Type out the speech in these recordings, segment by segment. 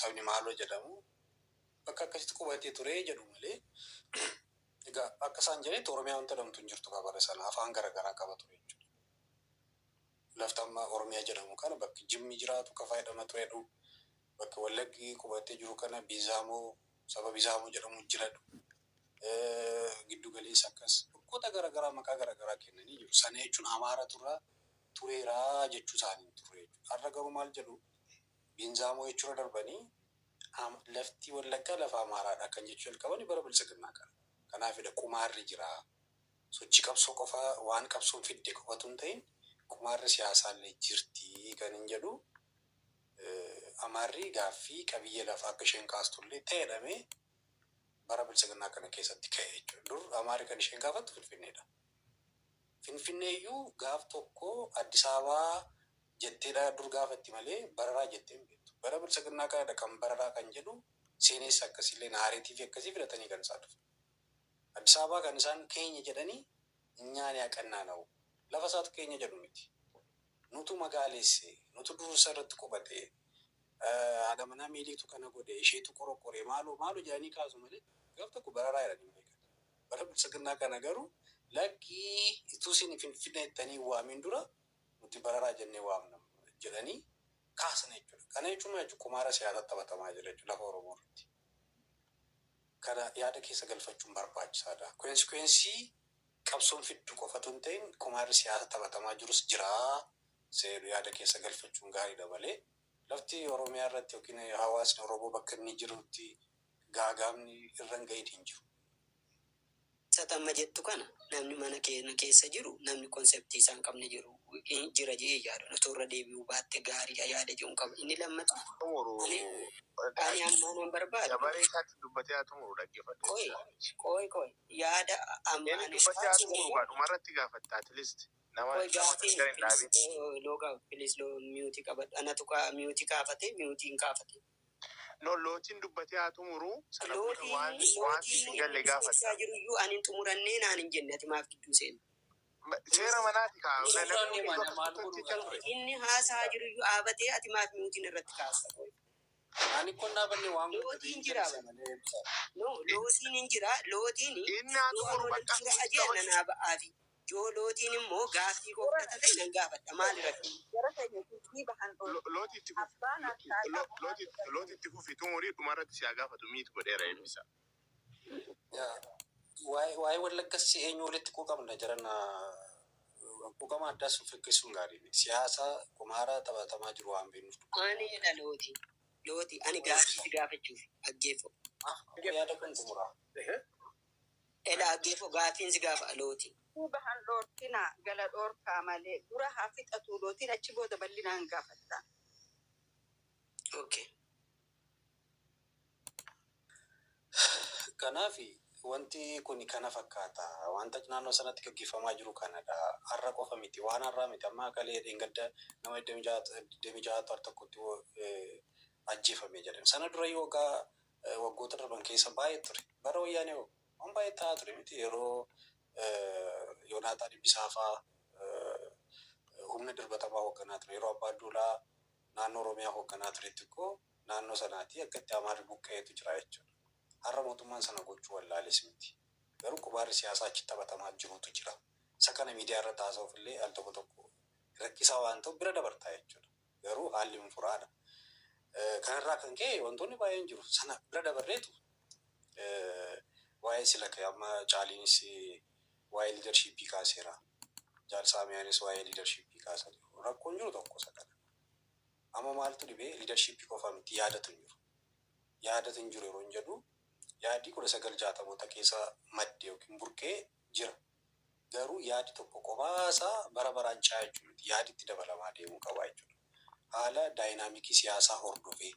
sabni Maaloo jedhamu bakka akkasitti qubatee ture jedhu malee, egaa akka isaan jedhanitti Oromiyaa wanta jedhamtu hin jirtu bara sana, afaan garaagaraa qaba ture jechuudha. Lafti amma Oromiyaa jedhamu kana bakki Jimmi jiraatu Kafaa jedhama turedhu. Bakki Wallaggi qubatee jiru kana Bizaamoo, saba Bizaamoo jedhamu jiradhu. Giddu galeessa akkas bakkoota garaagaraa maqaa garaagaraa kennanii jiru. Sana jechuun Amaara turra tureeraa jechuu isaanii hin turre jechuudha. Har'a garuu maal jedhu? Binzaamoo jechuurra darbanii lafti Wallaggaa lafa Amaaraadha kan jechuu jalqabanii bara Biltsiginnaa kana. Kanaafidha qumaarri jira. Sochii qabsoo qofa, waan qabsoon fidde qofatu hin ta'in, qumaarri siyaasaallee jirti kan hin jedhu. Amaarri gaaffii qabiyyee lafaa akka isheen kaastullee ta'edhamee bara Biltsiginnaa kana keessatti ka'e jechuudha. Dur Amaarri kan isheen gaafattu Finfinneedha. Finfinneeyyuu gaaf tokko Addis Ababaa jetteedha dur gaafatti malee Bararaa jettee hin beektu. Bara Biltsiginnaa kanadha kan Bararaa kan jedhu seenessa akkasiillee narrative akkasii filatanii kan isaan dhufan. Addis Ababaa kan isaan keenya jedhanii nyaani haqannaa na'u. Lafa isaatu keenya jedhu miti. Nutu magaaleesse, nutu dursa irratti qubate, haadha manaa Miiliitu kana godhe, isheetu qoroqore, maaloo maaloo jedhanii kaasu malee gaaf tokko Bararaa jedhanii hin beekan. Bara Biltsiginnaa kana garuu lakkii, ituu isin Finfinnee jettanii hin waamin dura nuti Bararaa jennee waamna jedhanii kaasan jechuudha. Kana jechuun maal jechuudha? Qumaara siyaasaa taphatamaa jira jechuudha lafa Oromoo irratti. Kana yaada keessa galfachuun barbaachisaadha. Consequence qabsoon fiddu qofatu hin ta'in, qumaarri siyaasa taphatamaa jirus jira seeru yaada keessa galfachuun gaariidha malee lafti Oromiyaa irratti yookiin hawaasni Oromoo bakka inni jirutti gaagaamni irra hin gahin hin jiru. Amma jettu kana namni mana keenya keessa jiru, namni concept isaa hin qabne jiru jira jedhee yaadu. Otoo irra deebi'uu baatte gaariidha yaada jedhu hin qabu. Inni lammataa Xumuru. ani ammaa nan barbaadu. Dabaree isaatti dubbatee haa xumuru, dhaggeeffadhu. Qoy, qoy, qoy, yaada amma Inni ani dubbatee haa kaasuu xumuru barbaadu. gaa, dhumarratti gaafatta at least. Nama Qoy, nama gaafiin gargar hin please dhaabin. Loogaa, please, loo mute qabadhu. Anatu mute kaafate, mute'n kaafate. No, Lootiin dubbatee haa xumuru, sana booda Lootiin waan siif lootiin hin galle inni gaafatta. ibsaa jiru iyyuu ani hin xumurannee naan hin jenne, ati maaf gidduu seenu? Seera manaati kaa, namni Suuraan hundi deemaa bakka maal tokkotti godhuu jecha ture. Inni haasaa jiru iyyuu dhaabatee, ati maaf mute'n irratti kaasta? Qoy. Ani kun dhaabanne waan guutate Lootiin jira jalise bara. malee ibsa. No, lootiin hin jira. Lootiin Inni haa yoo xumuru ani bakka xumura mute ajee qabadhu. nanaa ba'aafi. Yoo lootiin immoo gaaffii koo fudhata ta'e nan gaafadha. Maali rakkinni? Jara keenya dubbii bahan Looti itti fufi. Abbaan harkaa qabu. Looti itti fufi, xumurii, dhumarratti si haa gaafatu, mute godheera eebbisa. Waa'ee Wallaggas eenyu walitti quuqamna jiran, quuqama addaas of fakkeessuun gaarii miti. Siyaasa qumaara taphatamaa jiru waan beeknuuf dubbata. Ani jedha looti. Looti, ani gaaffii si gaafachuuf aggeeffo. Yaada kun xumura. Ela aggeeffo, gaaffiin si gaafa looti. Bahan dhoorkinaa gala dhoorkaa malee, dura haa fixatu lootiin, achi booda bal'inaan gaafatta. Okay. Kanaaf wanti kun kana fakkaata. Wanta naannoo sanatti gaggeeffamaa jiru kanadha. Har'a qofa miti. Waan har'aa miti. Amma kalee dheengadda nama 26 al tokkotti ajjeefame jedhame. Sana dura yoo waggaa waggoota darban keessa baay'ee ture. Bara Wayyaanee waan baay'ee ta'aa ture miti. Yeroo Yoonaataan Dhibbisaa fa'aa humna darbatamaa hoogganaa ture. Yeroo Abbaan Duulaa naannoo Oromiyaa hoogganaa turetti immoo naannoo sanaatti akka itti Amaarri buqqa'eetu jira jechuudha. Har'a mootummaan sana gochuu wallaales miti. Garuu qubaarri siyaasaa achi taphatamaa jirutu jira. Isa kana miidiyaa irratti haasa'uuf illee al tokko tokko rakkisaa waan ta'u bira dabartaa jechuudha. Garuu haalli hin furaadha. Kanarraa kan ka'e wantoonni baay'een jiru. Sana bira dabarreetu waa'ee sila ka'e, amma Caaliinis waa'ee leadership kaaseera. Jaalsaamiyaanis waa'ee leadership kaasaniiru. Rakkoon jiru tokko isa kana. Amma maaltu dhibee? Leadership qofa miti, yaadatu hin jiru. Yaadatu hin jiru yeroo hin jedhu, yaadii 1960moota keessa madde yookiin burqee jira. Garuu yaadi tokko qophaa bara baraan caa jechuu miti. Yaadi itti dabalamaa deemuu qaba jechuudha. Haala dynamic siyaasaa hordofee,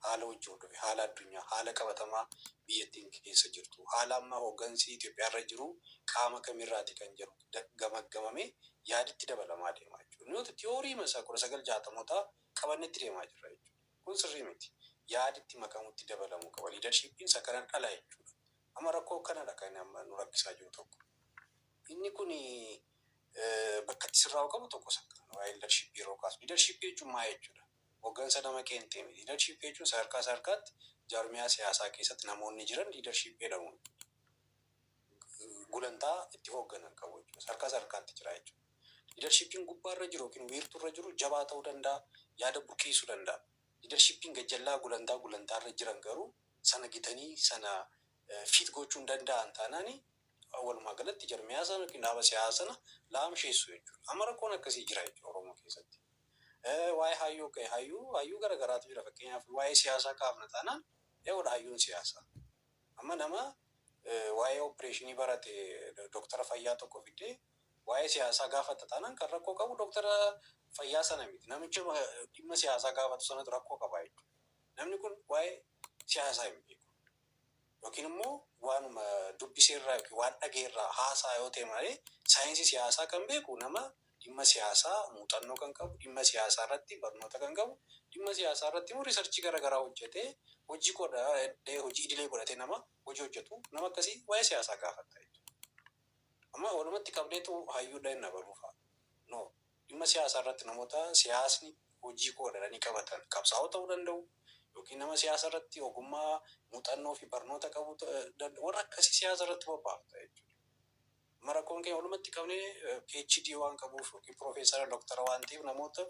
haala hojii hordofee, haala addunyaa, haala qabatamaa biyyattiin keessa jirtu, haala amma hooggansi Itoophiyaa irra jiru qaama kamirraati kan jedhu gamaggamamee yaaditti dabalamaa deemaa jechuudha. Nuti theory isaa 1960moota qabannetti deemaa jirra jechuudha. Kun sirrii miti. Yaaditti makamutti dabalamuu qaba. Leadershipiin isa kanan dhala jechuudha. Amma rakkoo kanadha kan amma nu rakkisaa jiru tokko. Inni kun bakka itti sirraa'uu qabu tokko isa kana. Waa'ee leadership yeroo kaasu. Leadership jechuun maal jechuudha? Hooggansa nama qeenxee miti. Leadership jechuun sadarkaa sadarkaatti jaarmiyaa siyaasaa keessatti namoonni jiran leadership jedhamu. Gulantaa itti hoogganan qabu jechuudha. Sadarkaa sadarkaatti jira jechuudha. Leadershipiin gubbaarra jiru yookiin wiirtuurra jiru jabaa ta'uu danda'a, yaada burqiisuu danda'a. Leadershipiin gajjallaa gulantaa gulantaarra jiran garuu sana gitanii sana fit gochuu hin danda'an taanaani walumaa galatti jarmiyaa sana yookiin dhaaba siyaasaa sana laamsheessu jechuudha. Amma rakkoon akkasii jira jechuudha Oromoo keessatti. Waa'ee hayyuu ka'e, hayyuu gara garaatu jira. Fakkeenyaaf, waa'ee siyaasaa kaafna taanaan, eewoodha hayyuun siyaasaa. Amma nama waa'ee operation barate, doktara fayyaa tokko fiddee waa'ee siyaasaa gaafatta taanaan, kan rakkoo qabu doktara fayyaa sana miti. Namicha dhimma siyaasaa gaafatu sanatu rakkoo qaba jechuudha. Namni kun waa'ee siyaasaa hin beeku. Yookiin immoo waanuma dubbiseerraa yookiin waan dhageerraa haasaa yoo ta'e malee, saayinsii siyaasaa kan beeku nama dhimma siyaasaa muuxannoo kan qabu, dhimma siyaasaa irratti barnoota kan qabu, dhimma siyaasaa irratti immoo research garaagaraa hojjetee, hojii godhatee, hojii idilee godhatee nama hojii hojjetu, nama akkasii waa'ee siyaasaa gaafatta jechuudha. Amma walumatti qabdeetu hayyuudha inni baruufa. No, dhimma siyaasaa irratti namoota siyaasni hojii godhatanii qabatan, qabsaa'oo ta'uu danda'u yookiin nama siyaasa irratti ogummaa, muuxannoo fi barnoota qabu, warra akkasii siyaasa irratti bobbaafta jechuudha. Amma rakkoon keenya walumatti qabnee PhD waan qabuuf yookiin piroofeesara, doktara waan ta'eef namoota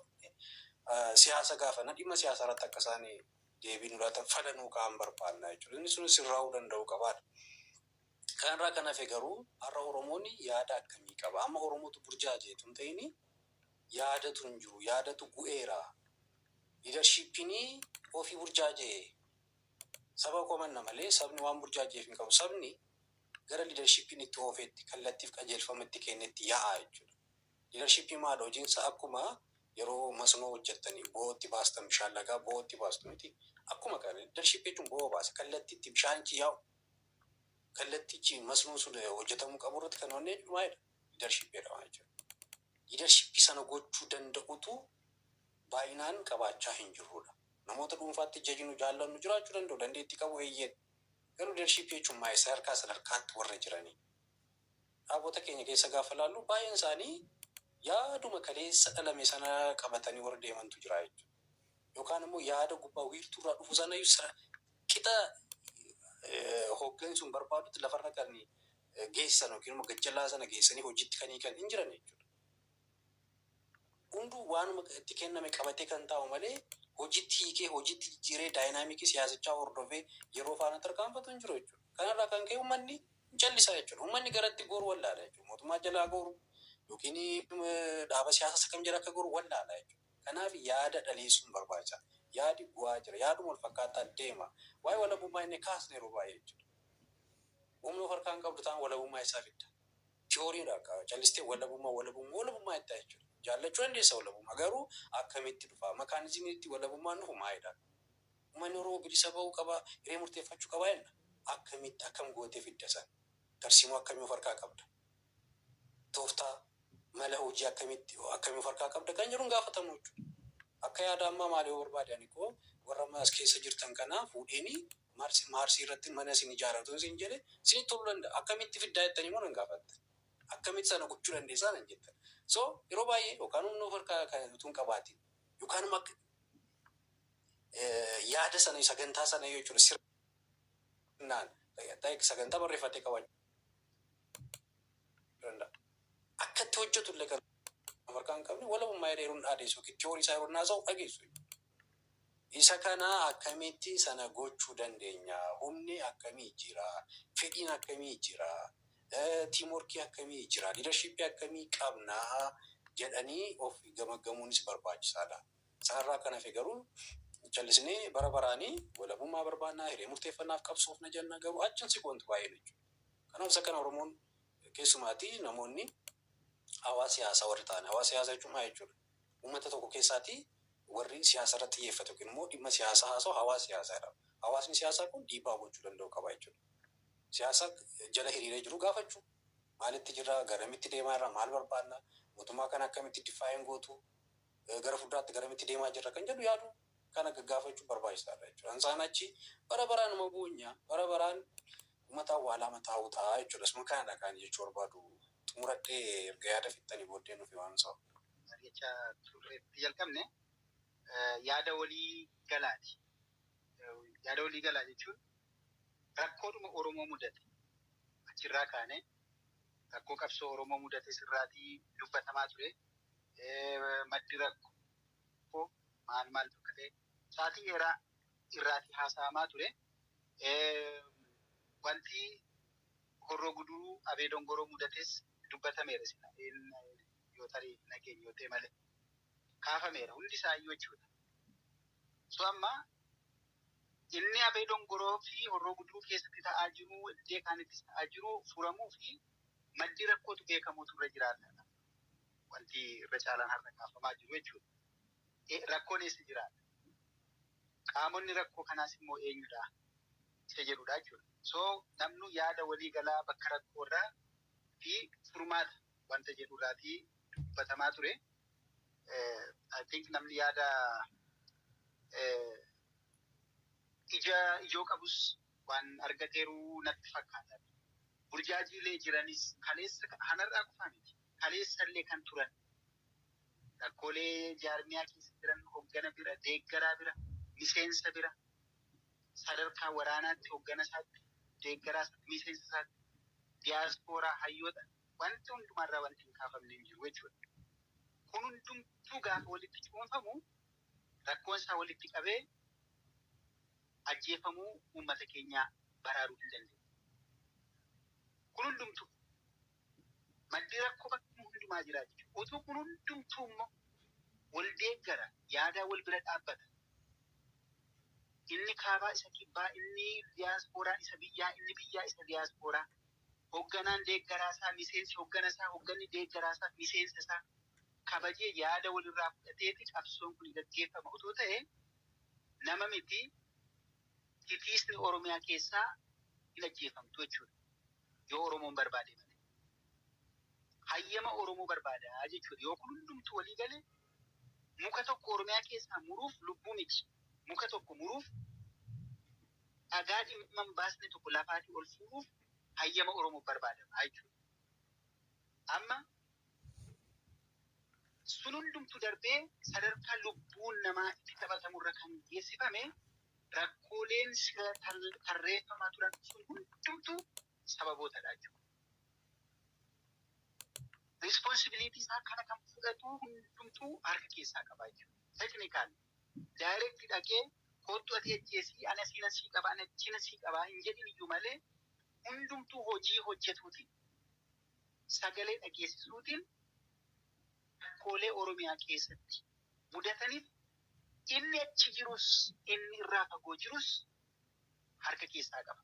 siyaasa gaafanna, dhimma siyaasaa irratti akka isaan deebii nu laatan, falanuu ka'an barbaanna jechuudha. Inni sun sirraa'uu danda'u qabaadha. Kanarraa kan hafe garuu har'a Oromoonni yaada akkamii qaba? Amma Oromootu burjaajeetu hin ta'ini, yaadatu hin jiru, yaadatu gu'eera. Leadershipiin ofii burjaajee saba komanna malee sabni waan burjaajeef hin qabu. Sabni gara leadershipiin itti oofetti, kallattiif qajeelfama itti kennetti yaa'a jechuudha. Leadershipiin maadha? Hojiinsa akkuma yeroo masnoo hojjettanii bo'ootti baastan, bishaan lagaa bo'ootti baastu miti. Akkuma kana leadership jechuun bo'oo baasa. Kallattiitti bishaanichi yaa'u, kallattichi masnoon sun hojjetamuu qabu irratti kan wanne maalidha? Leadership jedhama jechuudha. Leadership sana gochuu danda'utu baay'inaan qabaachaa hin jirrudha. Namoota dhuunfaatti jajnu, jaallannu jiraachuu danda'u, dandeettii qabu, eeyyeen. Garuu leadership jechuun maal? Sadarkaa sadarkaatti warra jiranii. Dhaabota keenya keessa gaafa laallu, baay'een isaanii yaaduma kaleessa dhalame sana qabatanii warra deemantu jira jechuudha. Yookaan immoo yaada gubbaa wiirtuurraa dhufu sana qixa hooggansuun barbaadutti lafarra kan geessan yookiin immoo gajjallaa sana geessanii hojiitti kan hiikan hin jiran jechuudha. Hunduu waanuma itti kenname qabatee kan taa'u malee, hojiitti hiikee, hojiitti jijjiiree, dynamic siyaasichaa hordofee yeroo faana tarkaanfatu hin jiru jechuudha. Kanarraa kan ka'e uummanni hin callisaa jechuudha. Uummanni garatti goru wallaala jechuudha. Mootummaa jalaa goru yookiin dhaaba siyaasaa kam jala akka goru wallaala jechuudha. Kanaaf yaada dhaleessuun barbaachisaa. Yaadi bu'aa jira. Yaaduma wal fakkaataa deema. Waa'ee walabummaa inni kaasne yeroo baay'ee jechuudha. Humna of harkaa hin qabdu ta'an walabummaa isaa fidda? Theorydha, callistee walabummaa, walabummaa, walabummaa jettaa jechuudha. Jaallachuu dandeessa walabummaa, garuu akkamitti dhufa? Mechanismiin itti walabummaan dhufu maalidha? Uummanni Oromoo bilisa bahuu qaba, hiree murteeffachuu qaba jenna. Akkamitti, akkam gootee fidda sana? Tarsiimoo akkamii of harkaa qabda? Tooftaa mala hojii akkamitti, akkamii of harkaa qabda kan jedhuun gaafatamu jechuudha. Akka yaada ammaa maal yoo barbaade, ani koo warra amma as keessa jirtan kanaa fuudheeni Maarsii irratti mana isin ijaarratu isin jedhe, isinitti toluu danda'a. Akkamitti fiddaa jettanii immoo nan gaafatta. Akkamitti sana gochuu dandeessaa nan jettan. So yeroo baay'ee yookaan humna of harkaa kan utuu hin qabaatin yookaan immoo akka yaada sana, sagantaa sana jechuudha, sirnaan sagantaa barreeffatee qabaachuu danda'a. Akka itti hojjetu illee kan of harkaa hin qabne, walabummaa jedhee yeroo dhaadeessu yookiin theory isaa yeroo haasa'u dhageessu. Isa kana akkamitti sana gochuu dandeenya? Humni akkamii jira? Fedhiin akkamii jira? Teamwork akkamii jira? Leadership akkamii qabna? Jedhanii of gamaggamuunis barbaachisaadha. Sanarraa kan hafe garuu callisnee bara baraanii walabummaa barbaannaa, hiree murteeffannaaf qabsoofna jenna, garuu achin si wanti baay'een jechuudha. Kanaaf isa kana Oromoon keessumaatii namoonni hawaasa siyaasaa warri ta'an, hawaasa siyaasaa jechuun maal jechuudha? Uummata tokko keessaatii warri siyaasa irratti xiyyeeffatu yookiin immoo dhimma siyaasaa haasa'u hawaasa siyaasaa jedhama. Hawaasni siyaasaa kun dhiibbaa gochuu danda'u qaba jechuudha. Siyaasa jala hiriiree jiru gaafachuu. Maalitti jirra? Garamitti deemaa jirra? Maal barbaanna? Mootummaa kana akkamitti define gootu? Gara fuulduraatti garamitti deemaa jirra kan jedhu yaadu kana gaggaafachuu barbaachisaadha jechuudha. Isaan achi bara baraan nama boonya, bara baraan uummata awwaalaa mataa'uu ta'a jechuudha. Isuma kanadha kan jechuu barbaadu. Xumuradhee erga yaada fixxanii booddee nufi waan sa'u. Mari'achaa turreetti jalqabne. Yaada walii galaati. Yaada walii galaa jechuun rakkoodhuma Oromoo mudate achirraa kaanee rakkoo qabsoo Oromoo mudate sirraatii dubbatamaa ture. Maddi rakkoo maal maal akka ta'e sa'aatii dheeraa irraatii haasa'amaa ture. Wanti Horroo Guduruu, Abee Dongoroo mudates dubbatameera, yoo tarii nageenya yoo ta'e malee. Kaafameera hundi isaayyuu jechuudha. So amma inni Abee Dongoroo fi Horroo Guduruu keessatti ta'aa jiru, iddoo kaanittis ta'aa jiru furamuu fi maddi rakkootu beekamuutu irra jiraata. Wanti irra caalaan har'a kaafamaa jiru jechuudha. Rakkoon eessa jiraata? Qaamonni rakkoo kanaas immoo eenyudha? Isa jedhudha jechuudha. So namnu yaada walii galaa bakka rakkoo irraa fi furmaata wanta jedhurraatii dubbatamaa ture. I think namni yaada ija ijoo qabus waan argateeru natti fakkaata. Burjaajiilee jiranis kaleessa hanarraa qofaa miti. Kaleessallee kan turan rakkoolee jaarmiyaa keessa jiran, hoggana bira, deeggaraa bira, miseensa bira, sadarkaa waraanaatti, hoggana isaatti, deeggaraa isaatti, miseensa isaatti, diyaaspooraa, hayyoota, wanti hundumarraa wanti hin kaafamne hin jiru jechuudha. Kun hundumtuu gaafa walitti cuunfamu rakkoon isaa walitti qabee ajjeefamuu uummata keenyaa baraaruu hin dandeenye. Kun hundumtuu maddi rakkoo bakka hundumaa jira jechuudha. Utuu kun hundumtuu immoo wal deeggara, yaadaa wal bira dhaabbata. Inni kaabaa isa kibbaa, inni diyaasporaan isa biyyaa, inni biyyaa isa diyaasporaa. Hoogganaan deeggaraa isaa, miseensi hooggana isaa, hoogganni deeggaraa isaa, miseensa isaa kabajee yaada walirraa fudhateeti qabsoon kun gaggeeffama utuu ta'e, nama miti, titiisni Oromiyaa keessaa hin ajjeefamtu jechuudha. Yoo Oromoon barbaade malee. Hayyama Oromoo barbaada jechuudha. Yoo kun hundumtuu walii galee, muka tokko Oromiyaa keessaa muruuf, lubbuu miti. Muka tokko muruuf, dhagaa dhimma hin baasne tokko lafaatii ol fuudhuuf hayyama Oromoo barbaadama jechuudha. Amma sun hundumtuu darbee sadarkaa lubbuun namaa itti taphatamurra kan geessifame, rakkooleen sira tarreeffamaa turan sun hundumtuu sababootadha jechuudha. Responsibility isaa kana kan fudhatu hundumtuu harka keessaa qaba jechuudha. Technical direct dhaqee "Kottu, ati ajjeesii, ana siina sii qaba, ana achina sii qaba" hin jedhin iyyuu malee, hundumtuu hojii hojjetuutiin, sagalee dhageessisuutiin rakkoolee Oromiyaa keessatti mudataniif inni achi jirus, inni irraa fagoo jirus harka keessaa qaba.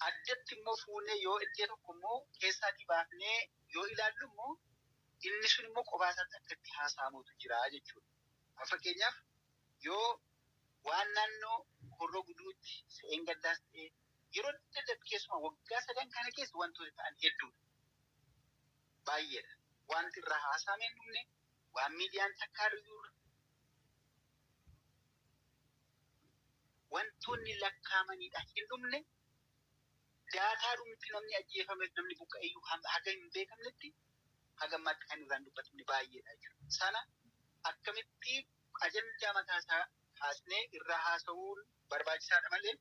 Addatti immoo fuunee yoo iddoo tokko immoo keessaatii baafnee yoo ilaallu immoo, inni sun immoo kophaa isaatti akka itti haasa'amutu jira jechuudha. Fakkeenyaaf, yoo waan naannoo Horroo Guduruutti se'een gaddaas ta'e, yeroo adda addaatti, keessumaa waggaa 3 kana keessa wantoota ta'an hedduudha. Baay'eedha. Wanti irraa haasa'amee hin dhumne, waan miidiyaan takkaa iyyuu wantoonni lakkaa'amanidha hin dhumne, daataa dhumti namni ajjeefameef namni buqqa'eeyyuu haga hin beekamnetti haga ammaatti kan irraan dubbatamne baay'eedha jechuudha. Sana akkamitti ajandaa mataa isaa kaasnee irraa haasa'uun barbaachisaadha malee,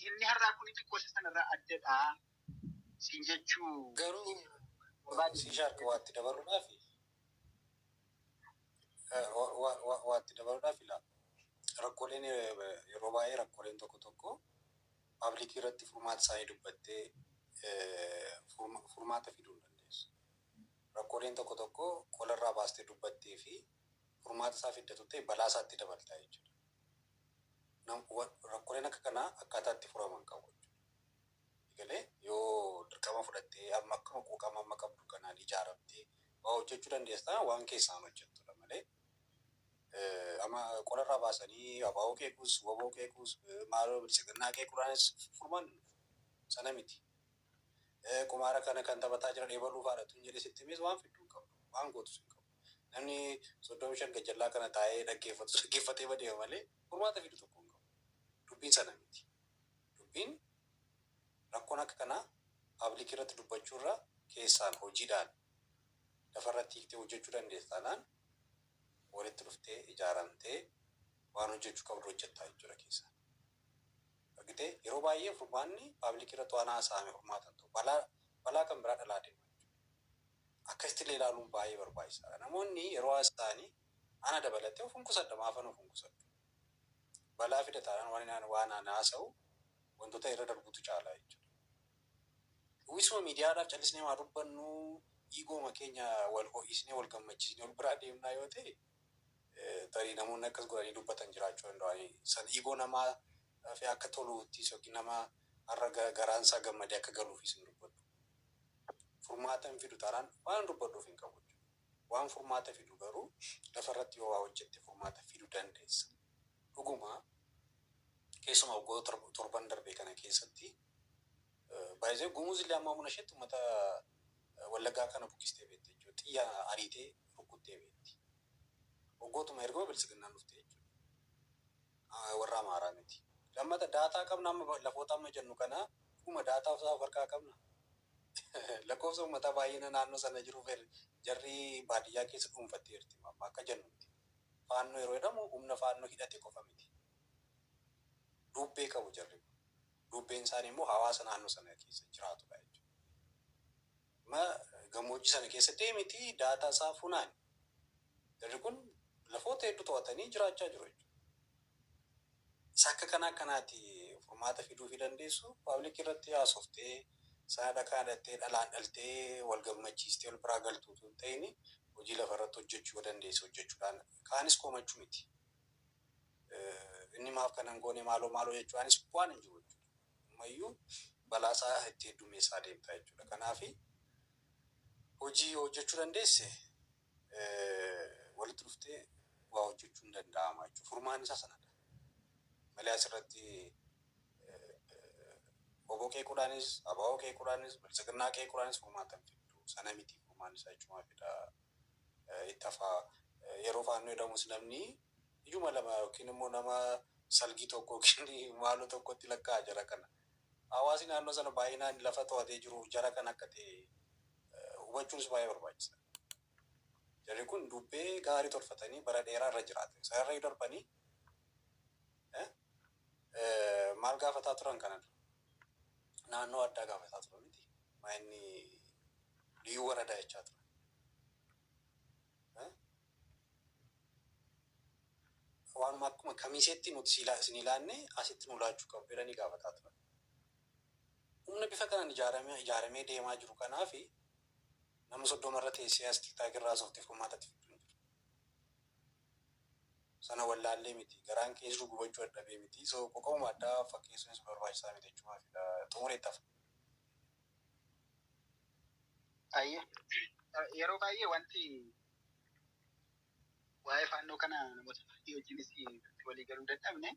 inni har'aa kun xiqqoo isa sanarraa addadha siin jechuu Garuu si shaarka waatti dabaluudhaaf ilaa, rakkooleen yeroo baay'ee, rakkooleen tokko tokko public irratti furmaata isaanii dubbattee furmaata fiduu hin dandeessu. Rakkooleen tokko tokko qolarraa baastee dubbattee fi furmaata isaa fiddatu ta'e balaa isaatti dabaltaa jechuudha. Rakkooleen akka kanaa akkaataa itti furaman qabu jechuudha. Galee yoo dirqama fudhattee amma akkuma quuqama amma qabdu kanaan ijaaramtee waa hojjechuu dandeessa, waan keessaan hojjettudha malee. Amma qolarraa baasanii abaa'oo qeequus, woboo qeequus, maaloo bilisiginnaa qeequudhaanis furmaan sana miti. Qumaara kana kan taphataa jiran eebaluu fa'aadha tun jedhee sitti himes waan fidduu hin qabu. Waan gootus hin qabu. Namni 35 gajjallaa kana taa'ee dhaggeeffatu dhaggeeffatee badeema malee furmaata fidu tokko hin qabu. Dubbiin sana miti. Dubbiin rakkoon akka kanaa public irratti dubbachuurra keessaan hojiidhaan Lafarratti hiiktee hojjechuu dandeessa taanaan walitti dhuftee ijaaramtee waan hojjechuu qabdu hojjettaa jechuudha keessa. Argitee, yeroo baay'ee furmaanni public irratti waan haasa'ame furmaata hin ta'u. Balaa kan biraa dhalaa deema jechuudha. Akkasitti illee ilaaluun baay'ee barbaachisaadha. Namoonni yeroo haasa'anii ana dabalatee of hin qusadha, maafan of hin qusadhu? Balaa fida taanaan waan ani haasa'u wantoota irra darbutu caala jechuudha. Uwwisuma miidiyaadhaaf callisnee maa dubbannu, dhiigooma keenya wal ho'isnee, wal gammachiisnee wal biraa deemnaa yoo ta'e, tarii namoonni akkas godhanii dubbatan jiraachuu danda'u. San ego namaa fi akka toluuttis yookiin nama har'a garaan isaa gammadee akka galuufis hin dubbadhu. Furmaata hin fidu taanaan waan dubbadhuuf hin qabu jechuudha. Waan furmaata fidu garuu lafarratti yoo waa hojjette furmaata fiduu dandeessa. Dhuguma, keessumaa waggoota 7n darbe kana keessatti baay'ee Gumuz illee amma humna isheetti uummata Wallaggaa kana buqqistee beekti jechuudha. Xiyya ariitee rukuttee beekti. Waggootuma ergama Biltsiginnaan dhufte jechuudha. Warra Amaaraa miti. Lammata, data qabna. Amma lafoota amma jennu kana dhuguma data isaa of harkaa qabna. Lakkoofsa uummataa baay'ina naannoo sana jiru jarri baadiyyaa keessa dhuunfatteerti amma akka jennu miti. Faannoo yeroo jedhamu humna faannoo hidhate qofa miti. Dubbee qabu jarri kun. Dubbeen isaanii immoo hawaasa naannoo sana keessa jiraatudha jechuudha. Amma gammoojjii sana keessa deemiti data isaa funaani. Jarri kun lafoota hedduu to'atanii jiraachaa jiru jechuudha. Isa akka kanaa akkanaati furmaata fiduu fi dandeessu. Public irratti haasoftee sana dhakaa hidhattee, dhalaan dhaltee, wal gammachiistee wal biraa galtuutu hin ta'in, hojii lafa irratti hojjechuu yoo dandeesse hojjechuudhaan kaanis komachuu miti. Inni maaf kanan goone, maaloo maaloo jechuudhaanis bu'aan hin jiru jechuudha. Ammayyuu balaa isaa itti heddummeessaa deemta jechuudha. Kanaafi hojii yoo hojjechuu dandeesse walitti dhuftee waa hojjechuu hin danda'ama jechuudha. Furmaanni isaa sanadha. Malee asirratti obbo qeequudhaanis, abaa'oo qeequudhaanis, Biltsiginnaa qeequudhaanis furmaata hin fiddu. Sana miti furmaanni isaa jechuudha fida. Itti hafaa yeroo faannoo jedhamus namni ijuma lama yookiin immoo nama salgii tokko yookiin maaloo tokkotti lakkaa'a jara kana. Hawaasni naannoo sana baay'inaan lafa to'atee jiru jara kana akka ta'e hubachuunis baay'ee barbaachisaadha. Jarri kun dubbee gaarii tolfatanii bara dheeraa irra jiraatan. Isaan irra darbanii maal gaafataa turan kana dura? Naannoo addaa gaafataa turan miti. Maa inni liyyuu waradaa jechaa turan. Waanuma akkuma kamiiseetti nuti isin ilaanne asitti nu laachuu qabu jedhanii gaafataa turan. Humna bifa kanaan ijaaramee deemaa jiru kanaafi nama 30 irra teessee as TikTok irraa haasofte furmaatatti fiddu hin jiru. Sana wallaallee miti. Garaan keessa gubachuu dadhabee miti. So qoqomuma addaa fakkeessuunis barbaachisaa miti jechuudha. Xumureetti hafa. Ayyee. Yeroo baay'ee wanti waa'ee faannoo kana namoota baay'ee wajjinis itti walii galuu dadhabne,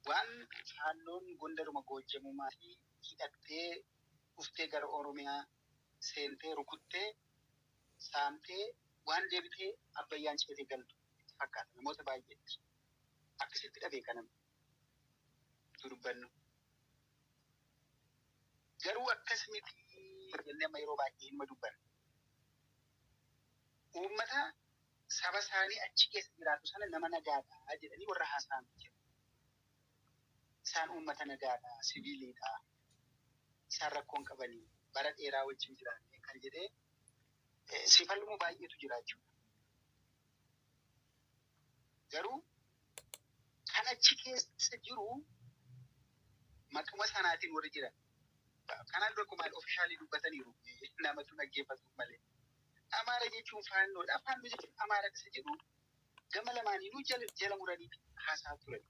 waan faannoon Gondaruma Goojjamumaa fi hidhattee dhuftee gara Oromiyaa seentee rukuttee saamtee waan deebitee Abbayyaan ceetee galtu itti fakkaata namoota baay'eetti. Akkasitti dhabee kana utuu dubbannu. Garuu akkas miti jennee amma yeroo baay'ee inuma dubbanna. Uummata saba isaanii achi keessa jiraatu sana nama nagaadha jedhanii warra haasa'an jiru. Isaan uummata nagaadha, siviiliidha, isaan rakkoon qabanii bara dheeraa wajjin jiraanne kan jedhee si falmuu baay'eetu jira jechuudha. Garuu kan achi keessa jiru maquma sanaatiin warri jiran. Kanaan dura akkuma officially dubbataniiru, namatu dhaggeeffatu malee. Amaara jechuun faannoodha. Faannoo jechuun Amaara isa jedhu gama lamaaniinuu jala muranii haasaa turan.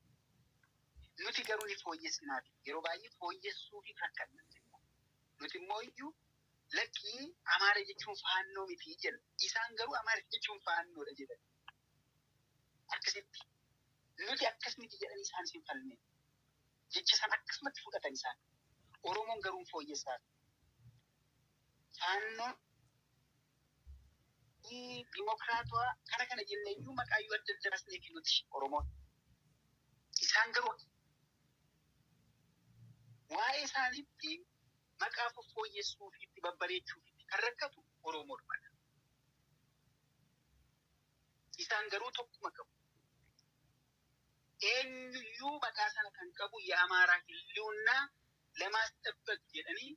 Nuti garuu ni fooyyessinaaf. Yeroo baay'ee fooyyessuu fi rakkanna. Nuti immoo iyyuu lakkii, Amaara jechuun faannoo miti jenna. Isaan garuu Amaara jechuun faannoodha jedhan. Akkasitti nuti akkas miti jedhanii isaan sin falmee. Jecha isaan akkasumatti fudhatan isaan. Oromoon garuu fooyyessaaf. Faannoon dimokiraatawaa kana kana jennee iyyuu maqaa iyyuu adda adda baasnee fi nuti Oromoon. Isaan garuu waa'ee isaaniitti maqaa fooyyessuu fi itti babbareechuu fi kan rakkatu Oromoodhumadha. Isaan garuu tokkuma qabu. Eenyuyyuu maqaa sana kan qabu የአማራ ህልውና ለማስጠበቅ jedhanii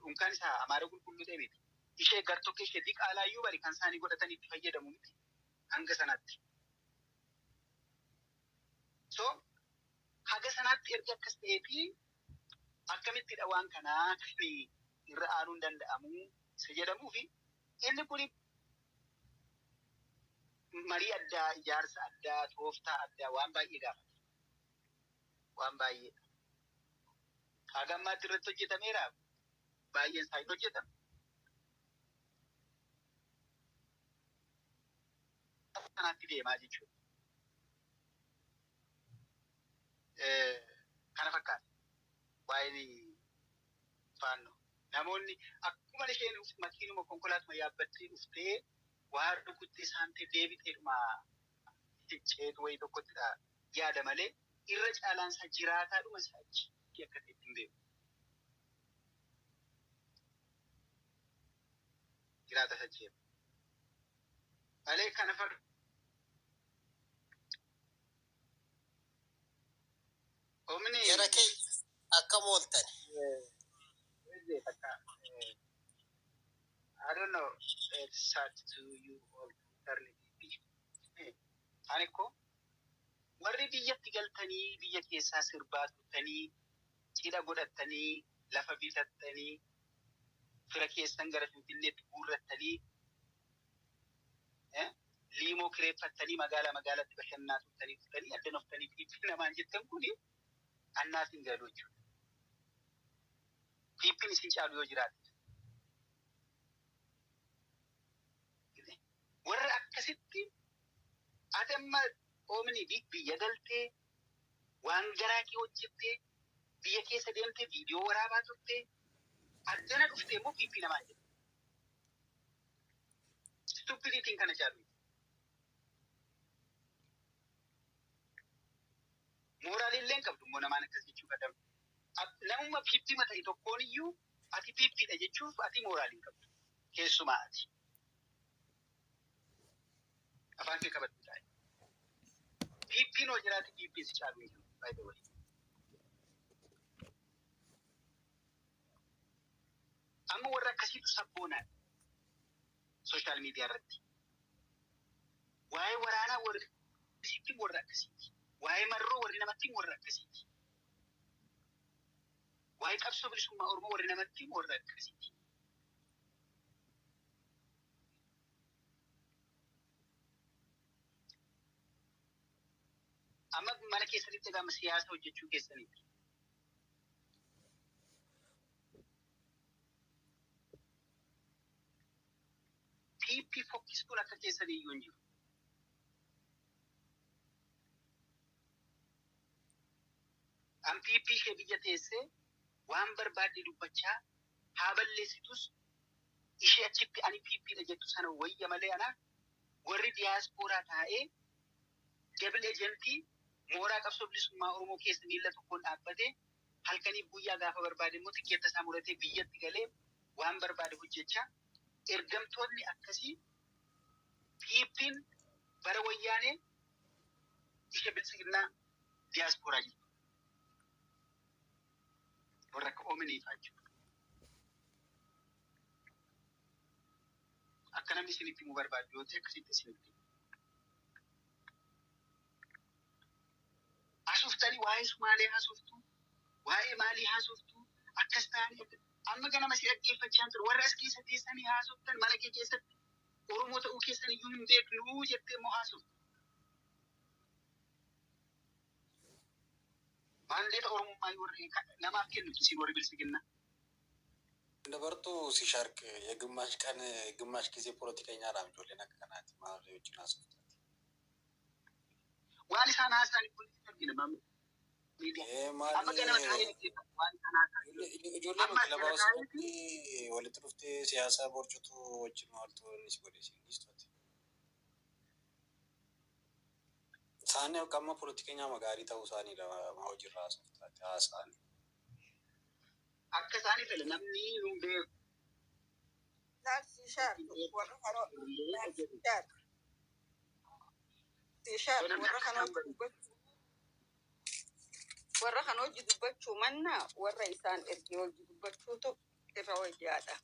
unkaan isaa Amaara qulqulluu ta'e miti. Ishee gartokkee ishee diqaalaayyuu bari kan isaanii godhatanii itti fayyadamu miti hanga sanaatti. So haga sanaatti erga akkas ta'ee fi akkamittidha waan kanaa kan irra aanuun danda'amu isa jedhamuu fi inni kun marii addaa, ijaarsa addaa, tooftaa addaa waan baay'ee gaafata. Waan baay'ee. Haga ammaatti irratti hojjetameera. Baay'een isaa hin hojjetame. Kanaatti deemaa jechuudha. Kana fakkaata. Waa'een faannoo. Namoonni akkuma isheen makiinuma konkolaatuma yaabbattee dhuftee waa rukuttee saamtee deebiteedhuma ceetu wayii tokkottidha yaada malee irra caalaan isaa jiraataadhuma isaa achi akka ta'e hin beeku. Jiraata isa achi malee kana fakkaata. Omni Jara keenya akkam ooltan? Takka, I don't know, it's sad to you all eternity. Ani ko warri biyyatti galtanii biyya keessaa sirbaa turtanii, cidha godhattanii, lafa bitattanii, fira keessan gara Finfinneetti guurrattanii, liimoo kireeffattanii magaalaa magaalatti bashannanaa turtanii dhuftanii adda noftanii PP namaan jettan kuni annaaf hin galu jechuudha. PP'n isin caalu yoo jiraate. Warra akkasitti ati amma oomni biyya galtee waan garaa kee hojjettee biyya keessa deemtee viidiyoo waraabaa turtee addana dhuftee immoo PP namaan jettu. Stupidityn kana caalu. Mooraalii illee hin qabdu immoo namaan akkas jechuu qadamu. Namumma PP ta'e tokkoon iyyuu ati PPdha jechuuf ati mooraalii hin qabdu. Keessumaa ati. Afaan kee qabadhu taa'e. PP'n hoo jiraate PP'n si caalu hin jiru. By the way. Amma warra akkasiitu sabboonaadha. Social media irratti. Waa'ee waraanaa warri sitti warra akkasiiti. Waa'ee marroo warri namatti warra akkasiiti. Waa'ee qabsoo bilisummaa Oromoo warri namatti warra akkasiiti. Amma mana keessanitti gama siyaasa hojjechuu keessanitti. PP fokkistuun akka keessanii iyyuu hin jiru. An PP ishee biyya teessee waan barbaadde dubbachaa haa balleessitus ishee achitti ani PPdha jettu sana wayya malee anaaf warri diyaaspooraa taa'ee double agentii mooraa qabsoo bilisummaa Oromoo keessa miilla tokkoon dhaabbatee halkaniif guyyaa gaafa barbaade immoo tikeetta isaa muratee biyyatti galee waan barbaade hojjechaa ergamtoonni akkasii PP'n bara wayyaanee ishee bilisiginnaa diyaaspooraa jirtu. Warra akka oominiifaa jechuudha. Akka namni isinitti himuu barbaadu yoo ta'e akkasitti isinitti himu. Haasooftanii waa'ee Sumaalee haasoftu, waa'ee maalii haasoftu, akkas ta'anii amma ganama si dhaggeeffachaa ture warra as keessa teessanii haasoftan mana kee keessatti Oromoo ta'uu keessan iyyuu hin beeknu jettee immoo haasoftu. Maandeeta Oromummaa warri namaaf kennu isin warri bilisiginnaa. Dabartuu ሲሻርክ የግማሽ ቀን ግማሽ ጊዜ ፖለቲከኛ ijoolleen akka kanaati maal wajjin haasoftaati. Waan isaan haasa'an kun argina miidiyaa. Amma ganama taa'ee dhaggeeffatu waan isaan haasa'an. Ijoolleen Amma kilaba jala taa'eeti hawaasatti walitti dhuftee siyaasa borcutu wajjin maaltu inni si godhe si dhiistuuti. Isaan amma ፖለቲከኛ gaarii ta'uu isaaniidha maa hojiirra haasoftaati haasa'an. Akka isaanii fedha namni hin beeku. Laal siishaartu warra kanoo laal siishaartu siishaartu Namni warra akka kanoo isaan godhu. dubbachuu warra kana hojii dubbachuu mannaa warra isaan ergee hojii dubbachuutu irra wayyaadha.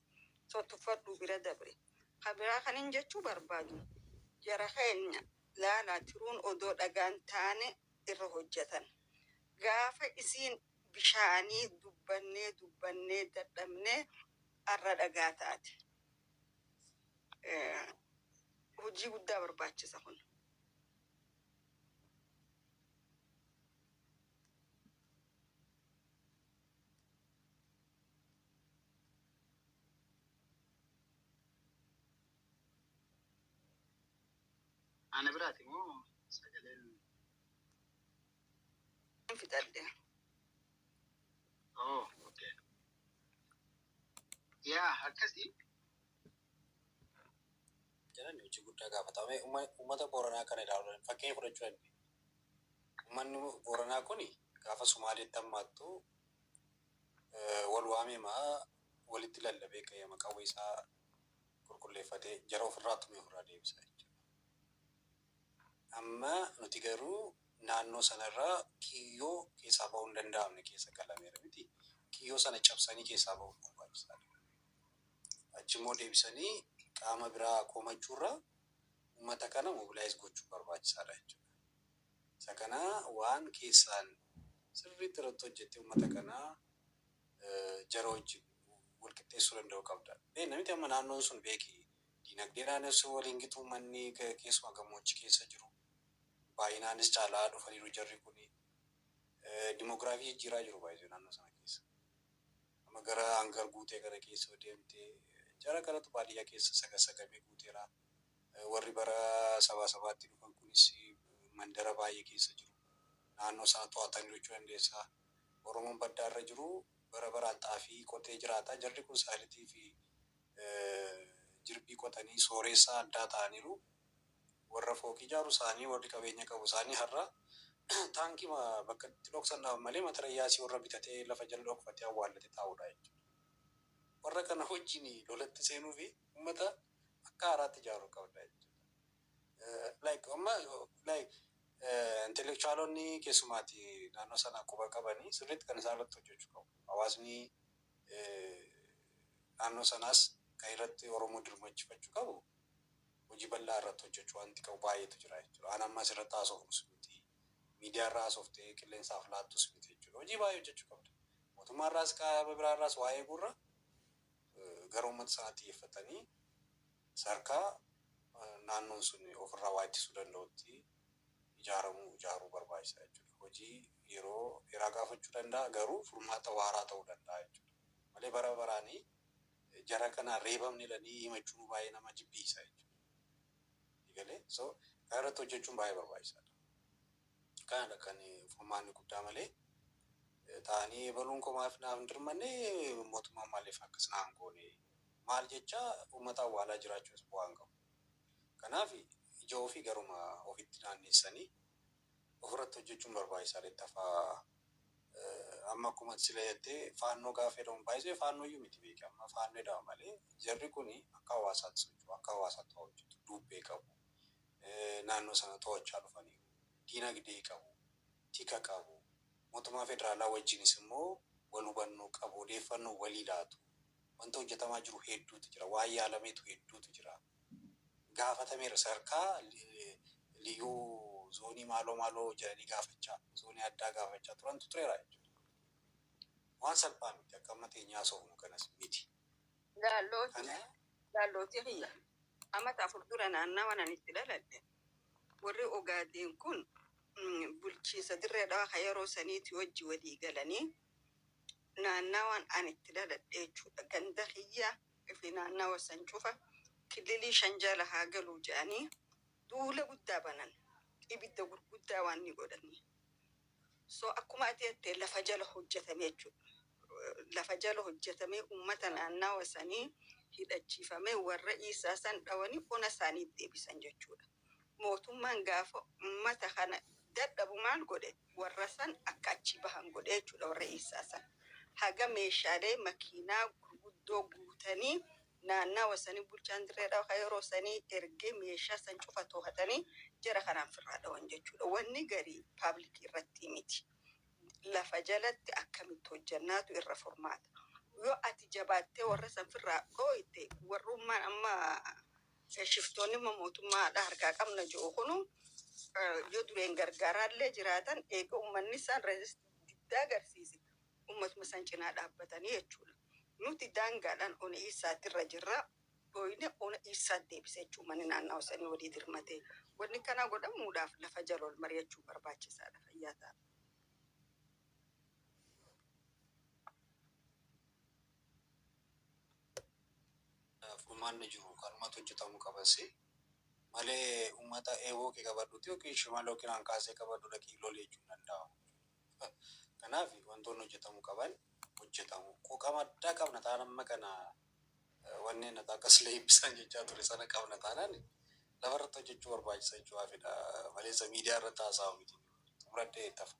So tuffadhuu bira dabre. Ka biraa kanin jechuu barbaadu jara keenya laalaa tiruun odoo dhagaan taane irra hojjetan. Gaafa isiin bishaanii dubbannee dubbannee dadhabnee har'a dhagaa taate. Hojii guddaa barbaachisa kun. Ana biraati moo sagaleen? Fixadhe. Oh, okay. Yaa, akkasii. Jedhan hojii guddaa gaafatame. Uummata Booranaa kana ilaaluu fakkeenya fudhachuu dandeenya. Uummanni Booranaa kun gaafa Sumaaleetti hammaattu wal waameemaa walitti lallabee ka'ee qawwee isaa qulqulleeffatee jara ofirraa tumee ofirraa deebisa jechuudha. Amma nuti garuu naannoo sanarraa kiyyoo keessaa bahuu hin danda'amne keessa galameera miti. Kiyyoo sana cabsanii keessaa bahuun barbaachisaadha. Achimmoo deebisanii qaama biraa komachuurra uummata kana mobilize gochuun barbaachisaadha jechuudha. Isa kana waan keessaan sirriitti irratti hojjettee uummata kanaa jara wajjin wal qixxeessuu danda'u qabda. Namni amma naannoon sun beeki, diinagdeedhaanis waliin gitu, manni keessumaa gammoojjii keessa jiru baay'inaanis caalaa dhufaniiru jarri kuni. Demography jijjiiraa jiru baay'ee naannoo sana keessa. Amma gara Hangar Guutee kana keessa deemtee jara kanatu baadiyyaa keessa sagasagamee guuteera. Warri bara sabaa sabaatti dhufan kunis mandara baay'ee keessa jiru. Naannoo sana to'atanii jechuu dandeessa. Oromoon baddaa irra jiru bara baraan xaafii qotee jiraata. Jarri kun saalitii fi jirbii qotanii sooressa addaa ta'aniiru. Warra fooqii ijaaru isaanii, warri qabeenya qabu isaanii har'a taankii bakka itti dhoksan dhaban malee matarayyaasii warra bitatee lafa jala dhokfatee awwaallatee taa'udha jechuudha. Warra kana wajjin lolatti seenuu fi uummata akka haaraatti ijaaruu qabda jechuudha. Like amma like intellectualonni keessumaati naannoo sana quba qabanii sirriitti kan isaan irratti hojjechuu qabu. Hawaasni naannoo sanaas kan irratti Oromoo dirmachifachuu qabu hojii bal'aa irratti hojjechuu wanti qabu baay'eetu jira jechuudha. Waan amma asirratti haasofnus miti. Miidiyaa irraa haasoftee qilleensaaf laattus miti jechuudha. Hojii baay'ee hojjechuu qabda. Mootummaa irraas, qaama biraa irraas waa'ee gurra gara uummata sanaa xiyyeeffatanii sadarkaa naannoon sun ofirraa waa ittisuu danda'utti ijaaramuu ijaaruu barbaachisa jechuudha. Hojii yeroo dheeraa gaafachuu danda'a, garuu furmaata waaraa ta'uu danda'a jechuudha. Malee bara baraanii jara kana reebamne jedhanii himachuun baay'ee nama jibbisiisa jechuudha. Galee so kana irratti hojjechuun baay'ee barbaachisaadha. Kanadha kan furmaanni guddaa, malee ta'anii ebaluun komaaf naaf hin dirmanne, mootummaan maaliif akkas naan goone maal jecha uummata awwaalaa jiraachuunis bu'aa hin qabu. Kanaaf ija ofii garuma ofitti naanneessanii ofirratti hojjechuun barbaachisaadha. Itti hafaa amma akkuma sila jettee Faannoo gaafa jedhamu baay'isee Faannoo iyyuu miti beeki, amma Faannoo jedhama malee jarri kuni akka hawaasaatti socho'u, akka hawaasaatti waa hojjetu, dubbee qabu, naannoo sana to'achaa dhufaniiru, diinagdee qabu, tika qabu, mootummaa federaalaa wajjinis immoo wal hubannoo qabu, odeeffannoo walii laatu. Wanta hojjetamaa jiru hedduutu jira, waan yaalameetu hedduutu jira. Gaafatameera, sadarkaa liyyuu zoonii maaloo maaloo jedhanii gaafachaa, zoonii addaa gaafachaa turantu tureera jechuudha. Waan salphaa miti, akka amma teenyaa haasofnu kanas miti. Laallooti Kana laallootii kiyya amata 4 dura naannawa nan itti dhaladhe warri Ogaadeen kun bulchiinsa Dirree Dhawaa kan yeroo saniiti wajji walii galanii naannawaan an itti dhaladhe jechuudha. Ganda kiyya fi naannawa san cufa kililii shan jala haa galuu jedhanii duula guddaa banan. Ibidda gurguddaa waan ni godhanii. So akkuma ati jettee lafa jala hojjetame jechuudha. Lafa jala hojjetamee uummata naannawa sanii hidhachiifamee warra isaa san dhawanii ona isaanii deebisan jechuudha. Mootummaan gaafa uummata kana dadhabu maal godhe? Warra san akka achi bahan godhe jechuudha, warra isaa san. Haga meeshaalee makiinaa gurguddoo guutanii Naannawa sanii bulchaan Dirree Dhawaa kan yeroo sanii ergee meeshaa san cufa toohatanii jara kanaan firraa dhawan jechuudha. Wanni garii public irratti miti. Lafa jalatti akkamitti hojjannaatu irra furmaata. Yoo ati jabaattee warra san firraa dhooyte, warrummaan amma shiftoonni amma mootummaadha harkaa qabna jiru kunu yoo dureen gargaaraallee jiraatan, eega uummanni isaan resist diddaa agarsiise uummatuma san cinaa dhaabbatanii jechuudha. Nuti daangaadhaan ona isaatirra jirra. Dhooyne ona isaat deebise jechuudha, manni naannawa sanii walii dirmatee. Wanni kana godhamuudhaaf lafa jala ol mari'achuu barbaachisaadha, fayyaa ta'a. Furmaanni jiru kanumatu hojjetamuu qabas malee uummata eeboo kee qabadhuuti yookiin shimala yookiin hankaasee qabadhu dhaqii loli jechuun danda'amu. Kanaaf wantoonni hojjetamuu qaban hojjetamu. Quuqama addaa qabna ta'an amma kana wanneen akka sila eebbisan jechaa ture sana qabna taanaan lafarratti hojjechuu barbaachisa jechuudhaafidha. Maleessa miidiyaa irratti haasa'u miti. Xumuradhee tafa.